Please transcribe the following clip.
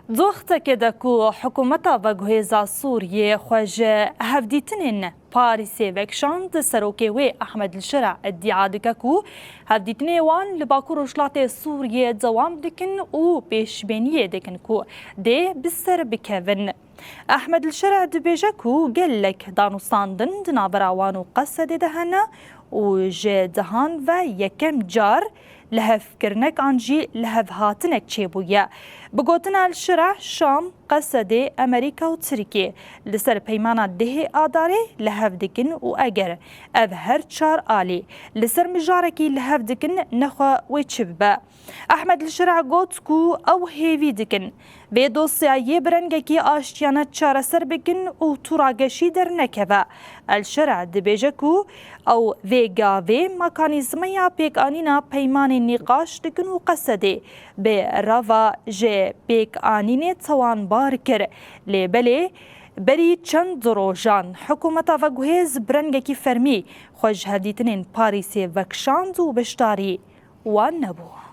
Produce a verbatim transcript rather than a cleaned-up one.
Di wextekê de ku hikûmeta veguhêza Sûriyê xwe ji hevdîtinên Parîsê vekişand, serokê wê Ehmed Lişira îdîa dike ku hevdîtinê wan li Bakur Rojhilatê Sûriyê dewam dikin û pêşbîniyê dikin ku dê bi ser bikevin. Ehmed Lişira dibêje ku gelek danûstandin di navbera wan û Qesedê de hene û ji dehan ve yekem car lihevkirinek an jî lihevhatinek çêbûye. Bi gotina El Şireh, Şam, Qesedê, Amerîka û Tirkiyê li ser peymana dehê Adarê li hev dikin û eger ev her çar alî li ser mijarekî li hev dikin, nexwe wê çi bibe? Ehmed El Şireh got ku ew hêvî dikin vê dosyayê bi rengekî aştiyane çareser bikin û tûrageşî dernekeve. El Şireh dibêje ku ew vê gavê mekanîzmeya pêkanîna peymanê nîqaş dikin û Qesedê bi rava ji pêkanînê tawanbar kir. Lê belê berî çend rojan hikûmeta veguhêz bi rengekî fermî xwe ji hevdîtinên Parîsê vekişand û beşdarî wan nebû.